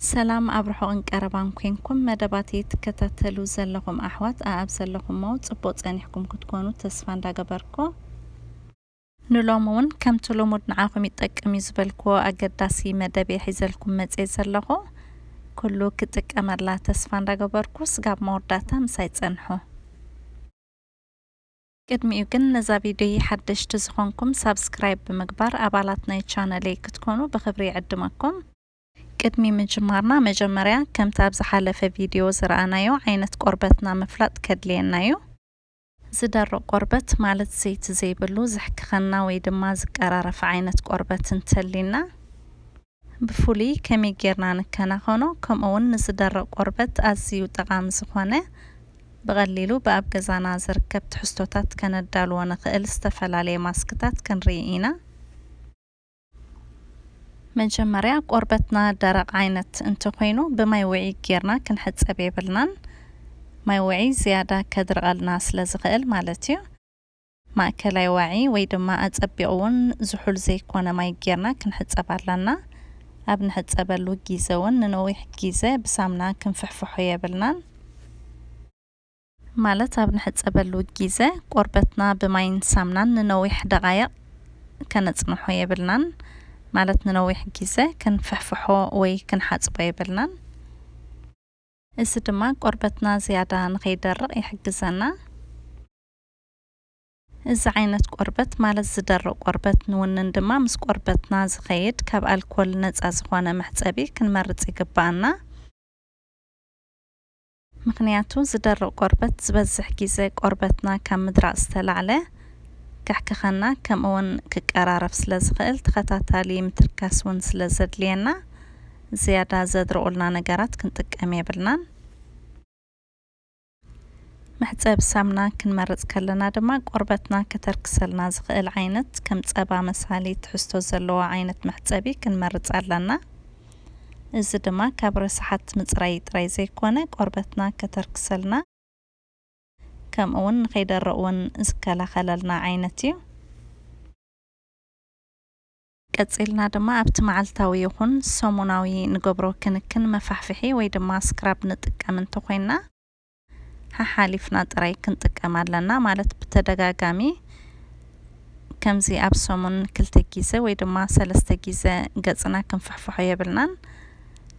ሰላም ኣብ ርሑቕን ቀረባን ኮንኩም መደባተይ ትከታተሉ ዘለኹም ኣሕዋት ኣኣብ ዘለኹሞ ጽቡቕ ጸኒሕኩም ክትኮኑ ተስፋ እንዳገበርኩ፣ ንሎሚ እውን ከምቲ ልሙድ ንዓኹም ይጠቅም እዩ ዝበልክዎ ኣገዳሲ መደብ እየ ሒዘልኩም መጽየ ዘለኹ። ኩሉ ክጥቀመላ ተስፋ እንዳገበርኩ ስጋብ መወዳእታ ምሳይ ጸንሑ። ቅድሚኡ ግን ነዛ ቪድዮ ሓደሽቲ ዝኾንኩም ሳብስክራይብ ብምግባር ኣባላት ናይ ቻነለይ ክትኮኑ ብኽብሪ ይዕድመኩም። ቅድሚ ምጅማርና መጀመርያ ከምቲ ኣብ ዝሓለፈ ቪድዮ ዝረኣናዮ ዓይነት ቆርበትና ምፍላጥ ከድልየና እዩ። ዝደርቕ ቆርበት ማለት ዘይቲ ዘይብሉ ዝሕክኸና ወይ ድማ ዝቀራረፈ ዓይነት ቆርበት እንተሊና ብፍሉይ ከመይ ጌርና ንከናኸኖ፣ ከምኡ እውን ንዝደርቕ ቆርበት ኣዝዩ ጠቓሚ ዝኾነ ብቐሊሉ ብኣብ ገዛና ዝርከብ ትሕዝቶታት ከነዳልዎ ንኽእል ዝተፈላለየ ማስክታት ክንርኢ ኢና። መጀመርያ ቆርበትና ደረቕ ዓይነት እንተኾይኑ ብማይ ውዒ ጌርና ክንሕጸብ የብልናን። ማይ ውዒ ዝያዳ ከድርቐልና ስለ ዝኽእል ማለት እዩ። ማእከላይ ዋዒ ወይ ድማ ኣጸቢቑ እውን ዝሑል ዘይኮነ ማይ ጌርና ክንሕጸብ ኣለና። ኣብ ንሕጸበሉ ግዜ እውን ንነዊሕ ግዜ ብሳምና ክንፍሕፍሖ የብልናን። ማለት ኣብ ንሕጸበሉ ግዜ ቆርበትና ብማይን ሳምናን ንነዊሕ ደቓይቕ ከነጽንሖ የብልናን። ማለት ንነዊሕ ግዜ ክንፍሕፍሖ ወይ ክንሓጽቦ የብልናን። እዚ ድማ ቆርበትና ዝያዳ ንኸይደርቕ ይሕግዘና። እዚ ዓይነት ቆርበት ማለት ዝደርቕ ቆርበት ንውንን ድማ ምስ ቆርበትና ዝኸይድ ካብ ኣልኮል ነጻ ዝኾነ መሕጸቢ ክንመርጽ ይግባኣና። ምኽንያቱ ዝደርቕ ቆርበት ዝበዝሕ ግዜ ቆርበትና ካብ ምድራቕ ዝተላዕለ ከሕክኸና ከምኡ እውን ክቀራረፍ ስለ ዝኽእል ተኸታታሊ ምትርካስ እውን ስለ ዘድልየና ዝያዳ ዘድርቑልና ነገራት ክንጥቀም የብልናን። መሕጸቢ ሳምና ክንመርጽ ከለና ድማ ቆርበትና ከተርክሰልና ዝኽእል ዓይነት ከም ጸባ መሳሊ ትሕዝቶ ዘለዎ ዓይነት መሕጸቢ ክንመርጽ ኣለና። እዚ ድማ ካብ ረሳሓት ምጽራይ ጥራይ ዘይኮነ ቆርበትና ከተርክሰልና ከምኡ እውን ንኸይደርቕ እውን ዝከላኸለልና ዓይነት እዩ። ቀጺልና ድማ ኣብቲ መዓልታዊ ይኹን ሰሙናዊ ንገብሮ ክንክን መፋሕፍሒ ወይ ድማ ስክራብ ንጥቀም እንተኾይንና ሓሓሊፍና ጥራይ ክንጥቀም ኣለና። ማለት ብተደጋጋሚ ከምዚ ኣብ ሰሙን ክልተ ግዜ ወይ ድማ ሰለስተ ግዜ ገጽና ክንፍሕፍሖ የብልናን።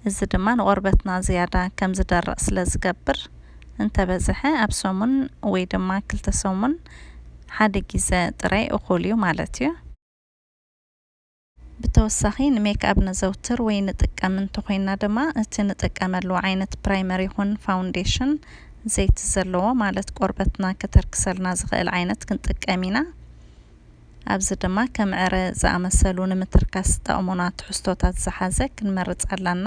እዚ ድማ ንቆርበትና ዝያዳ ከም ዝደርቕ ስለ ዝገብር እንተበዝሐ ኣብ ሰሙን ወይ ድማ ክልተ ሰሙን ሓደ ግዜ ጥራይ እኹል እዩ ማለት እዩ። ብተወሳኺ ንሜክኣፕ ነዘውትር ወይ ንጥቀም እንተኾይና ድማ እቲ ንጥቀመሉ ዓይነት ፕራይመር ይኹን ፋውንዴሽን ዘይቲ ዘለዎ ማለት ቆርበትና ከተርክሰልና ዝኽእል ዓይነት ክንጥቀም ኢና። ኣብዚ ድማ ከም ዕረ ዝኣመሰሉ ንምትርካስ ዝጠቕሙና ትሕዝቶታት ዝሓዘ ክንመርጽ ኣለና።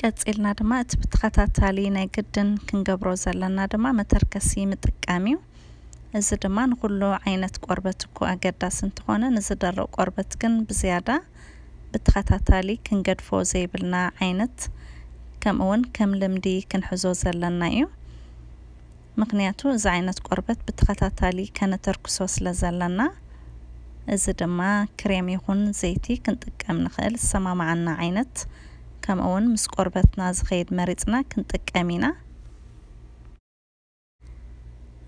ቀጺልና ድማ እቲ ብተኸታታሊ ናይ ግድን ክንገብሮ ዘለና ድማ መተርከሲ ምጥቃም እዩ። እዚ ድማ ንኹሉ ዓይነት ቆርበት እኮ ኣገዳሲ እንተኾነ ንዝደርቕ ቆርበት ግን ብዝያዳ ብተኸታታሊ ክንገድፎ ዘይብልና ዓይነት ከምኡ እውን ከም ልምዲ ክንሕዞ ዘለና እዩ። ምኽንያቱ እዚ ዓይነት ቆርበት ብተኸታታሊ ከነተርክሶ ስለ ዘለና፣ እዚ ድማ ክሬም ይኹን ዘይቲ ክንጥቀም ንኽእል ዝሰማማዓና ዓይነት፣ ከምኡ እውን ምስ ቆርበትና ዝኸይድ መሪጽና ክንጥቀም ኢና።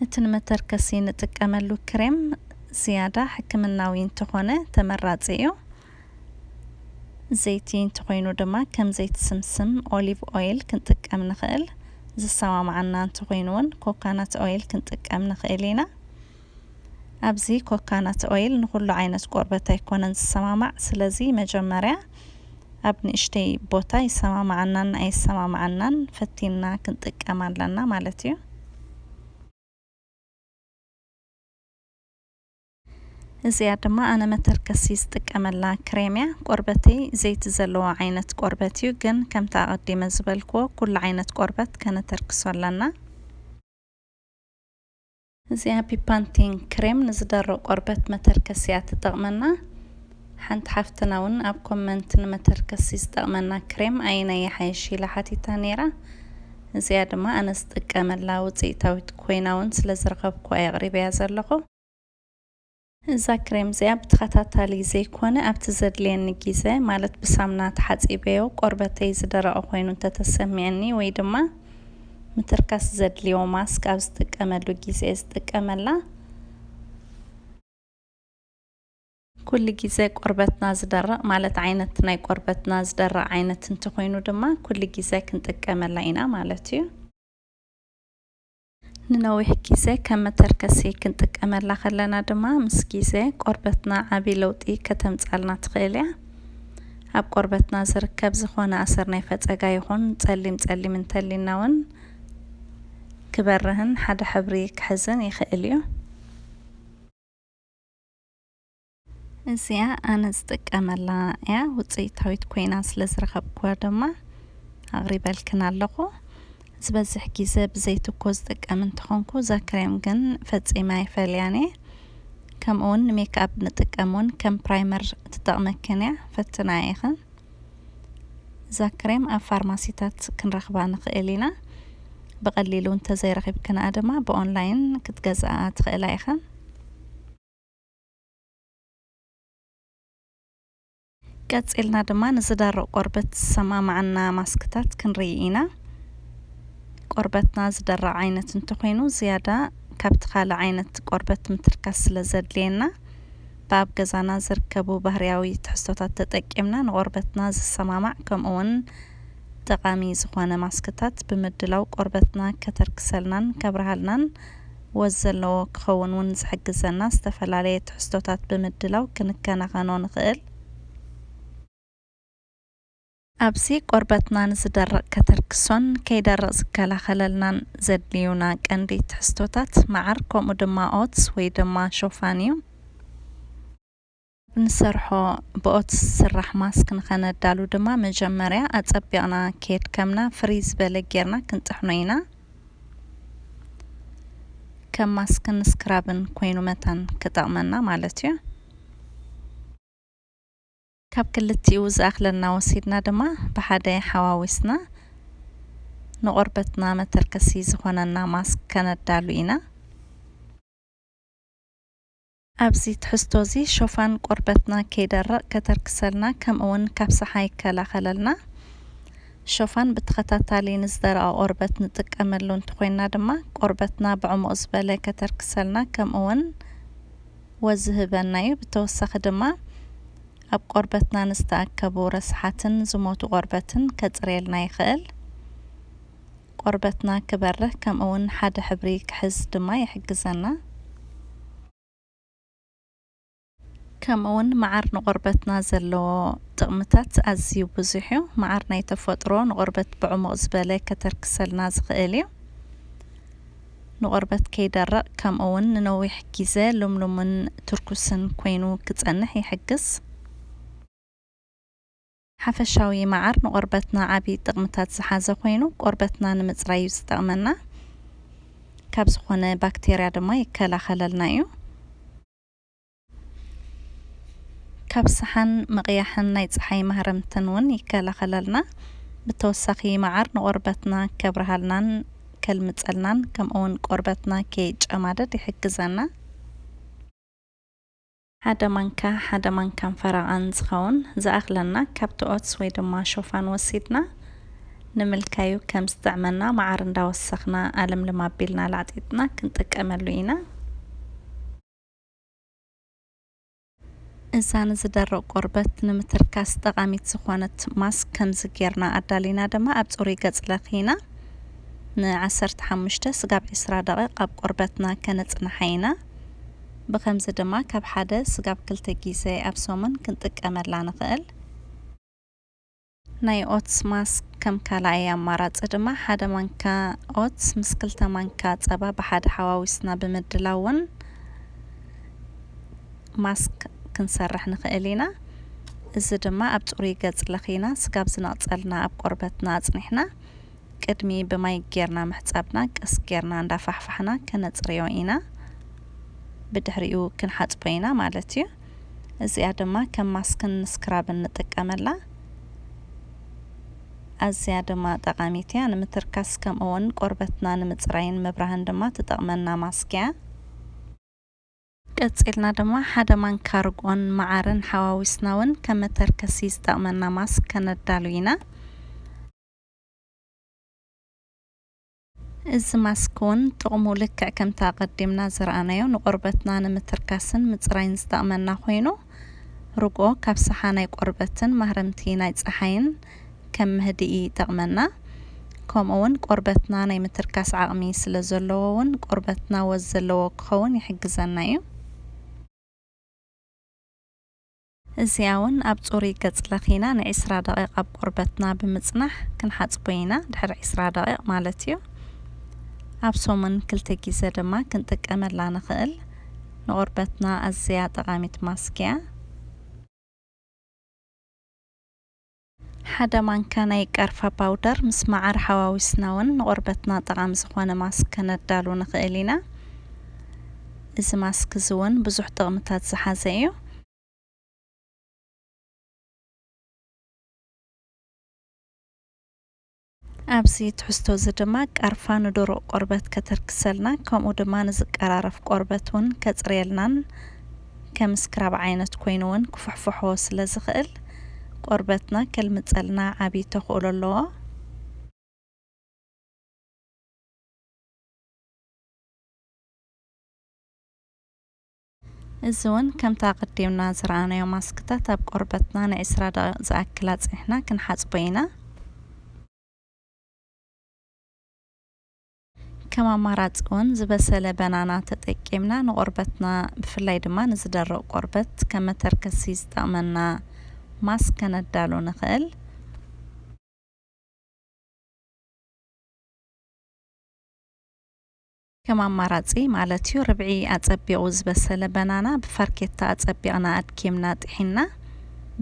እቲ ንመተርከሲ ንጥቀመሉ ክሬም ዝያዳ ሕክምናዊ እንተኾነ ተመራጺ እዩ። ዘይቲ እንተኾይኑ ድማ ከም ዘይቲ ስምስም፣ ኦሊቭ ኦይል፣ ክንጥቀም ንኽእል። ዝሰማማዓና እንተኾይኑ እውን ኮካናት ኦይል ክንጥቀም ንኽእል ኢና። ኣብዚ ኮካናት ኦይል ንኹሉ ዓይነት ቆርበት ኣይኮነን ዝሰማማዕ። ስለዚ መጀመርያ ኣብ ንእሽተይ ቦታ ይሰማማዓናን ኣይሰማማዓናን ፈቲንና ክንጥቀም ኣለና ማለት እዩ። እዚኣ ድማ ኣነ መተርከሲ ዝጥቀመላ ክሬም እያ። ቆርበተይ ዘይቲ ዘለዎ ዓይነት ቆርበት እዩ፣ ግን ከምቲ ኣቐዲመ ዝበልክዎ ኩሉ ዓይነት ቆርበት ከነተርክሶ ኣለና። እዚኣ ፒፓንቲን ክሬም ንዝደርቕ ቆርበት መተርከሲ እያ ትጠቕመና። ሓንቲ ሓፍትና እውን ኣብ ኮመንት ንመተርከሲ ዝጠቕመና ክሬም ኣየናይ ይሓይሽ ኢላ ሓቲታ ነይራ። እዚኣ ድማ ኣነ ዝጥቀመላ ውፅኢታዊት ኮይና እውን ስለ ዝረኸብኩዋ የቕሪበያ ዘለኹ። እዛ ክሬም እዚኣ ብተኸታታሊ ዘይኮነ ኣብቲ ዘድልየኒ ግዜ፣ ማለት ብሳምና ተሓጺበዮ ቆርበተይ ዝደረቐ ኮይኑ እንተተሰሚዐኒ ወይ ድማ ምትርካስ ዘድልዮ ማስክ ኣብ ዝጥቀመሉ ግዜ ዝጥቀመላ። ኩሉ ግዜ ቆርበትና ዝደርቕ፣ ማለት ዓይነት ናይ ቆርበትና ዝደርቕ ዓይነት እንተኾይኑ ድማ ኩሉ ግዜ ክንጥቀመላ ኢና ማለት እዩ። ንነዊሕ ግዜ ከም መተርከሲ ክንጥቀመላ ከለና ድማ ምስ ግዜ ቆርበትና ዓቢ ለውጢ ከተምጻልና ትኽእል እያ። ኣብ ቆርበትና ዝርከብ ዝኾነ ኣሰር ናይ ፈጸጋ ይኹን ጸሊም ጸሊም እንተሊና እውን ክበርህን ሓደ ሕብሪ ክሕዝን ይኽእል እዩ። እዚኣ ኣነ ዝጥቀመላ እያ፣ ውፅኢታዊት ኮይና ስለ ዝረኸብኩዋ ድማ ኣቕሪበልክን ኣለኹ። ዝበዝሕ ግዜ ብዘይቲ እኮ ዝጥቀም እንተኾንኩ፣ እዛ ክሬም ግን ፈጺመ ኣይፈልያን እየ። ከምኡውን ንሜክኣፕ ንጥቀም እውን ከም ፕራይመር ትጠቕመክን እያ፣ ፈትና ኢኽን። እዛ ክሬም ኣብ ፋርማሲታት ክንረኽባ ንኽእል ኢና። ብቐሊሉ እንተዘይረኺብክንኣ ድማ ብኦንላይን ክትገዝኣ ትኽእላ ኢኽን። ቀጺልና ድማ ንዝደርቕ ቆርበት ዝሰማማዓና ማስክታት ክንርኢ ኢና። ቆርበትና ዝደርቕ ዓይነት እንተኾይኑ፣ ዝያዳ ካብቲ ካልእ ዓይነት ቆርበት ምትርካስ ስለ ዘድልየና፣ ብኣብ ገዛና ዝርከቡ ባህርያዊ ትሕዝቶታት ተጠቂምና ንቆርበትና ዝሰማማዕ ከምኡውን ጠቓሚ ዝኾነ ማስክታት ብምድላው ቆርበትና ከተርክሰልናን ከብርሃልናን ወዝ ዘለዎ ክኸውን እውን ዝሕግዘና ዝተፈላለየ ትሕዝቶታት ብምድላው ክንከናኸኖ ንኽእል። ኣብዚ ቆርበትና ንዝደርቕ ከተርክሶን ከይደርቕ ዝከላኸለልናን ዘድልዩና ቀንዲ ትሕዝቶታት መዓር ከምኡ ድማ ኦትስ ወይ ድማ ሾፋን እዩ። ንሰርሖ ብኦትስ ዝስራሕ ማስክ ንኸነዳሉ ድማ መጀመርያ ኣጸቢቕና ከየድከምና ፍርይ ዝበለ ጌርና ክንጥሕኖ ኢና። ከም ማስክን ስክራብን ኮይኑ መታን ክጠቕመና ማለት እዩ። ካብ ክልቲኡ ዝኣኽለና ወሲድና ድማ ብሓደ ሓዋዊስና ንቆርበትና መተርከሲ ዝኾነና ማስክ ከነዳሉ ኢና። ኣብዚ ትሕዝቶ እዚ ሾፋን ቆርበትና ከይደርቕ ከተርክሰልና ከምኡ እውን ካብ ሰሓይ ይከላኸለልና። ሾፋን ብተኸታታሊ ንዝደረቐ ቆርበት ንጥቀመሉ እንተኾይንና ድማ ቆርበትና ብዕሙቕ ዝበለ ከተርክሰልና ከምኡ እውን ወዝ ዝህበና እዩ። ብተወሳኺ ድማ ኣብ ቆርበትና ንዝተኣከቡ ረስሓትን ዝሞቱ ቆርበትን ከጽርየልና ይኽእል። ቆርበትና ክበርህ ከምኡ እውን ሓደ ሕብሪ ክሕዝ ድማ ይሕግዘና። ከምኡ እውን መዓር ንቆርበትና ዘለዎ ጥቕምታት ኣዝዩ ብዙሕ እዩ። መዓር ናይ ተፈጥሮ ንቆርበት ብዕሙቕ ዝበለ ከተርክሰልና ዝኽእል እዩ። ንቆርበት ከይደርቕ ከምኡ እውን ንነዊሕ ግዜ ልምሉምን ትርኩስን ኮይኑ ክጸንሕ ይሕግዝ። ሓፈሻዊ መዓር ንቆርበትና ዓቢ ጥቕምታት ዝሓዘ ኮይኑ ቆርበትና ንምጽራይ እዩ ዝጠቕመና። ካብ ዝኾነ ባክቴርያ ድማ ይከላኸለልና እዩ። ካብ ሰሓን ምቕያሕን ናይ ጸሓይ ማህረምትን እውን ይከላኸለልና። ብተወሳኺ መዓር ንቆርበትና ከብርሃልናን ከልምጸልናን ከምኡ እውን ቆርበትና ከይጨማደድ ይሕግዘና። ሓደ ማንካ፣ ሓደ ማንካን ፈረቓን ዝኸውን ዝኣኽለና ካብቲ ኦትስ ወይ ድማ ሾፋን ወሲድና ንምልካዩ ከም ዝጥዕመና መዓር እንዳወሰኽና ኣለምልም ኣቢልና ላዕጢጥና ክንጥቀመሉ ኢና። እዛ ንዝደርቕ ቆርበት ንምትርካስ ጠቓሚት ዝኾነት ማስክ ከምዚ ጌርና ኣዳሊና ድማ ኣብ ጽሩይ ገጽ ለኺና ንዓሰርተ ሓሙሽተ ስጋብ ዕስራ ደቂቕ ኣብ ቆርበትና ከነጽንሓ ኢና። ብኸምዚ ድማ ካብ ሓደ ስጋብ ክልተ ግዜ ኣብ ሰሙን ክንጥቀመላ ንኽእል። ናይ ኦትስ ማስክ ከም ካልኣይ ኣማራጺ ድማ ሓደ ማንካ ኦትስ ምስ ክልተ ማንካ ጸባ ብሓደ ሓዋዊስና ብምድላው እውን ማስክ ክንሰርሕ ንኽእል ኢና። እዚ ድማ ኣብ ጽሩይ ገጽ ለኺና ስጋብ ዝነቕጸልና ኣብ ቆርበትና ኣጽኒሕና ቅድሚ ብማይ ጌርና ምሕጻብና ቀስ ጌርና እንዳፋሕፋሕና ከነጽርዮ ኢና። ብድሕሪኡ ክንሓጽቦ ኢና ማለት እዩ። እዚኣ ድማ ከም ማስክን ስክራብን ንጥቀመላ። ኣዝያ ድማ ጠቓሚት እያ። ንምትርካስ ከምኡ እውን ቆርበትና ንምጽራይን ምብራህን ድማ ትጠቕመና ማስክ እያ። ቀጺልና ድማ ሓደ ማንካ ርጎን መዓርን ሓዋዊስና እውን ከም መተርከሲ ዝጠቕመና ማስክ ከነዳሉ ኢና። እዚ ማስክ እውን ጥቕሙ ልክዕ ከምቲ ኣቐዲምና ዝረኣናዮ ንቆርበትና ንምትርካስን ምጽራይን ዝጠቕመና ኮይኑ፣ ርጎ ካብ ሰሓናይ ቆርበትን ማህረምቲ ናይ ጸሓይን ከም መህድኢ ይጠቕመና። ከምኡ እውን ቆርበትና ናይ ምትርካስ ዓቕሚ ስለ ዘለዎ እውን ቆርበትና ወዝ ዘለዎ ክኸውን ይሕግዘና እዩ። እዚኣ እውን ኣብ ጽሩይ ገጽ ለኺና ንዒስራ ደቂቕ ኣብ ቆርበትና ብምጽናሕ ክንሓጽቦ ኢና፣ ድሕሪ ዒስራ ደቂቕ ማለት እዩ። ኣብ ሰሙን ክልተ ግዜ ድማ ክንጥቀመላ ንኽእል። ንቆርበትና ኣዝያ ጠቓሚት ማስክ እያ። ሓደ ማንካ ናይ ቀርፋ ፓውደር ምስ መዓር ሓዋዊስና እውን ንቆርበትና ጠቓሚ ዝኾነ ማስክ ከነዳሉ ንኽእል ኢና። እዚ ማስክ እዚ እውን ብዙሕ ጥቕምታት ዝሓዘ እዩ። ኣብዚ ትሕዝቶ እዚ ድማ ቀርፋ ንደረቕ ቆርበት ከተርክሰልና፣ ከምኡ ድማ ንዝቀራረፍ ቆርበት እውን ከጽርየልናን ከም ስክራብ ዓይነት ኮይኑ እውን ክፍሕፍሖ ስለ ዝኽእል፣ ቆርበትና ከልምጸልና ዓቢ ተኽእሎ ኣለዎ። እዚ እውን ከምቲ ኣቐዲምና ዝረኣናዮ ማስክታት ኣብ ቆርበትና ንዒስራ ደቂቕ ዝኣክል ኣጽኒሕና ክንሓጽቦ ኢና። ከም ኣማራጺ እውን ዝበሰለ በናና ተጠቂምና ንቆርበትና፣ ብፍላይ ድማ ንዝደርቕ ቆርበት ከም መተርከሲ ዝጠቕመና ማስክ ከነዳሉ ንኽእል። ከም ኣማራጺ ማለት እዩ፣ ርብዒ ኣጸቢቑ ዝበሰለ በናና ብፋርኬታ ኣጸቢቕና ኣድኪምና ጥሒንና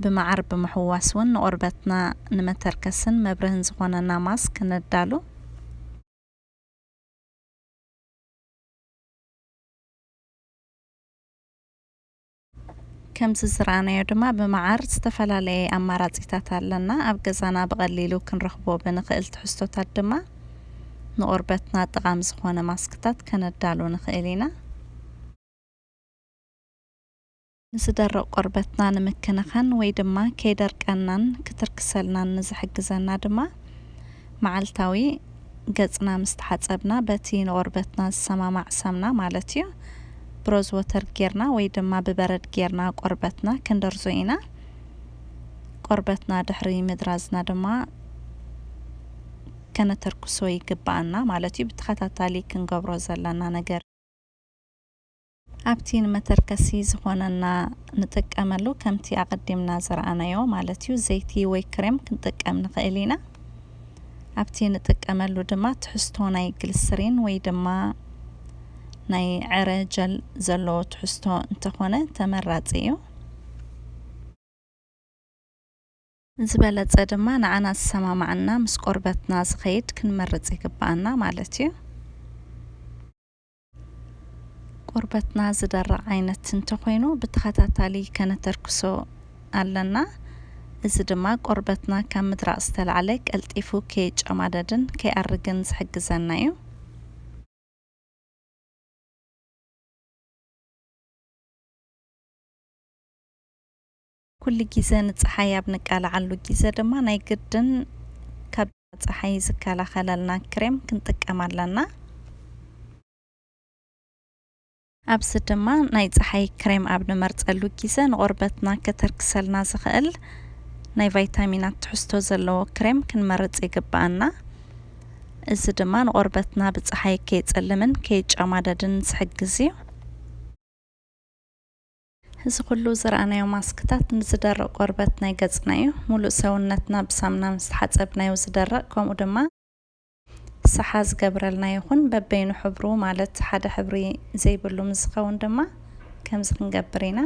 ብመዓር ብምሕዋስ እውን ንቆርበትና ንመተርከስን መብርህን ዝኾነና ማስክ ነዳሉ። ከምዚ ዝረኣናዮ ድማ ብመዓር ዝተፈላለየ ኣማራጺታት ኣለና። ኣብ ገዛና ብቐሊሉ ክንረኽቦ ብንኽእል ትሕዝቶታት ድማ ንቆርበትና ጠቓሚ ዝኾነ ማስክታት ከነዳሉ ንኽእል ኢና። ንዝደርቕ ቆርበትና ንምክንኻን ወይ ድማ ከይደርቀናን ክትርክሰልናን ንዝሕግዘና ድማ መዓልታዊ ገጽና ምስ ተሓጸብና በቲ ንቆርበትና ዝሰማማዕ ሳምና ማለት እዩ ብሮዝ ወተር ጌርና ወይ ድማ ብበረድ ጌርና ቆርበትና ክንደርዞ ኢና። ቆርበትና ድሕሪ ምድራዝና ድማ ከነተርክሶ ይግብኣና ማለት እዩ። ብተኸታታሊ ክንገብሮ ዘለና ነገር ኣብቲ ንመተርከሲ ዝኾነና ንጥቀመሉ ከምቲ ኣቐዲምና ዝረኣናዮ ማለት እዩ፣ ዘይቲ ወይ ክሬም ክንጥቀም ንኽእል ኢና። ኣብቲ ንጥቀመሉ ድማ ትሕዝቶ ናይ ግልስሪን ወይ ድማ ናይ ዕረ ጀል ዘለዎ ትሕዝቶ እንተኾነ ተመራጺ እዩ። ዝበለጸ ድማ ንዓና ዝሰማማዓና ምስ ቆርበትና ዝኸይድ ክንመርጽ ይግብኣና ማለት እዩ። ቆርበትና ዝደርቕ ዓይነት እንተኾይኑ ብተኸታታሊ ከነተርክሶ ኣለና። እዚ ድማ ቆርበትና ካብ ምድራቕ ዝተላዕለ ቀልጢፉ ከይጨማደድን ከይኣርግን ዝሕግዘና እዩ። ኩሉ ግዜ ንጸሓይ ኣብ ንቃላዓሉ ግዜ ድማ ናይ ግድን ካብ ጸሓይ ዝከላኸለልና ክሬም ክንጥቀም ኣለና። ኣብዚ ድማ ናይ ጸሓይ ክሬም ኣብ ንመርጸሉ ግዜ ንቆርበትና ከተርክሰልና ዝኽእል ናይ ቫይታሚናት ትሕዝቶ ዘለዎ ክሬም ክንመርጽ ይግብኣና። እዚ ድማ ንቆርበትና ብጸሓይ ከይጸልምን ከይጨማደድን ዝሕግዝ እዩ። እዚ ኩሉ ዝረኣናዮ ማስክታት ንዝደርቕ ቆርበት ናይ ገጽና እዩ። ሙሉእ ሰውነትና ብሳምና ምስ ተሓጸብናዮ ዝደርቕ፣ ከምኡ ድማ ሰሓ ዝገብረልና ይኹን በበይኑ ሕብሩ፣ ማለት ሓደ ሕብሪ ዘይብሉ ምስ ዝኸውን ድማ ከምዚ ክንገብር ኢና።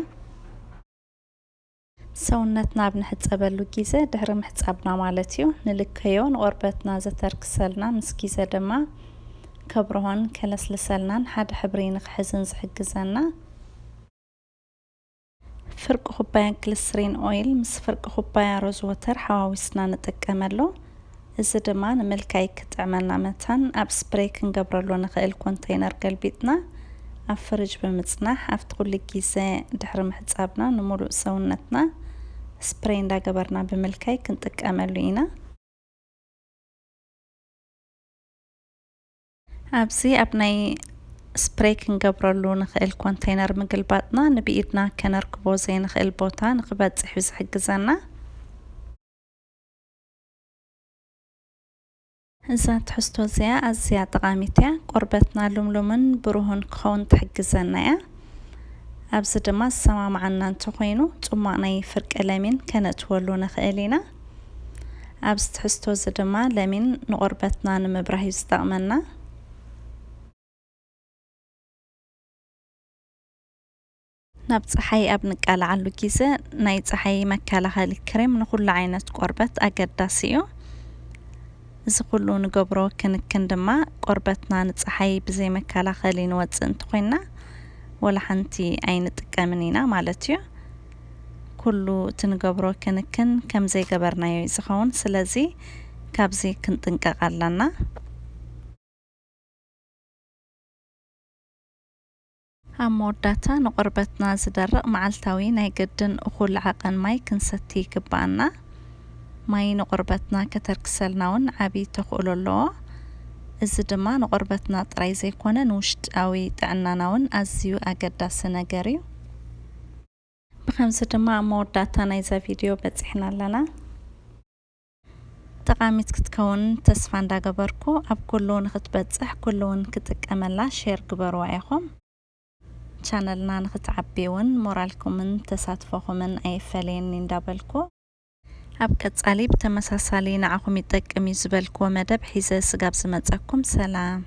ሰውነትና ኣብ ንሕጸበሉ ግዜ ድሕሪ ምሕጻብና ማለት እዩ፣ ንልከዮ ንቆርበትና ዘተርክሰልና፣ ምስ ግዜ ድማ ከብርሆን ከለስልሰልናን ሓደ ሕብሪ ንኽሕዝን ዝሕግዘና። ፍርቂ ኩባያ ግሊሰሪን ኦይል ምስ ፍርቂ ኩባያ ሮዝ ወተር ሓዋዊስና ንጥቀመሉ። እዚ ድማ ንምልካይ ክጥዕመና መታን ኣብ ስፕሬይ ክንገብረሉ ንኽእል ኮንተይነር ገልቢጥና ኣብ ፍርጅ ብምጽናሕ ኣብቲ ኩሉ ግዜ ድሕሪ ምሕጻብና ንሙሉእ ሰውነትና ስፕሬይ እንዳገበርና ብምልካይ ክንጥቀመሉ ኢና። ኣብዚ ኣብ ናይ ስፕሬይ ክንገብረሉ ንኽእል ኮንቴነር ምግልባጥና ንብኢድና ከነርክቦ ዘይንኽእል ቦታ ንኽበጽሕ እዩ ዝሕግዘና። እዛ ትሕዝቶ እዚኣ ኣዝያ ጠቓሚት እያ። ቆርበትና ሉምሉምን ብሩህን ክኸውን ትሕግዘና እያ። ኣብዚ ድማ ዝሰማምዓና እንተኾይኑ ጽሟቕ ናይ ፍርቂ ለሚን ከነእትወሉ ንኽእል ኢና። ኣብዚ ትሕዝቶ እዚ ድማ ለሚን ንቆርበትና ንምብራህ እዩ ዝጠቕመና። ናብ ጸሓይ ኣብ ንቃልዓሉ ግዜ ናይ ጸሓይ መከላኸሊ ክሬም ንኹሉ ዓይነት ቆርበት ኣገዳሲ እዩ። እዚ ኩሉ ንገብሮ ክንክን ድማ ቆርበትና ንጸሓይ ብዘይ መከላኸሊ ንወጽእ እንተኾይንና ወላ ሓንቲ ኣይንጥቀምን ኢና ማለት እዩ። ኩሉ እቲ ንገብሮ ክንክን ከም ዘይገበርናዮ እዩ ዝኸውን። ስለዚ ካብዚ ክንጥንቀቕ ኣለና። ኣብ መወዳእታ ንቆርበትና ዝደርቕ መዓልታዊ ናይ ግድን እኹል ዓቐን ማይ ክንሰቲ ይግብኣና። ማይ ንቆርበትና ከተርክሰልና እውን ዓቢ ተኽእሎ ኣለዎ። እዚ ድማ ንቆርበትና ጥራይ ዘይኮነ ንውሽጣዊ ጥዕናና እውን ኣዝዩ ኣገዳሲ ነገር እዩ። ብኸምዚ ድማ ኣብ መወዳእታ ናይዛ ቪድዮ በጺሕና ኣለና። ጠቓሚት ክትከውን ተስፋ እንዳገበርኩ ኣብ ኩሉ ንኽትበጽሕ ኩሉ እውን ክጥቀመላ ሼር ግበርዋ ኢኹም። ቻነልና ንኽትዓቢ እውን ሞራልኩምን ተሳትፎኹምን ኣየፈለየኒ እንዳበልኩ ኣብ ቀጻሊ ብተመሳሳሊ ንዓኹም ይጠቅም እዩ ዝበልክዎ መደብ ሒዘ ስጋብ ዝመጸኩም ሰላም።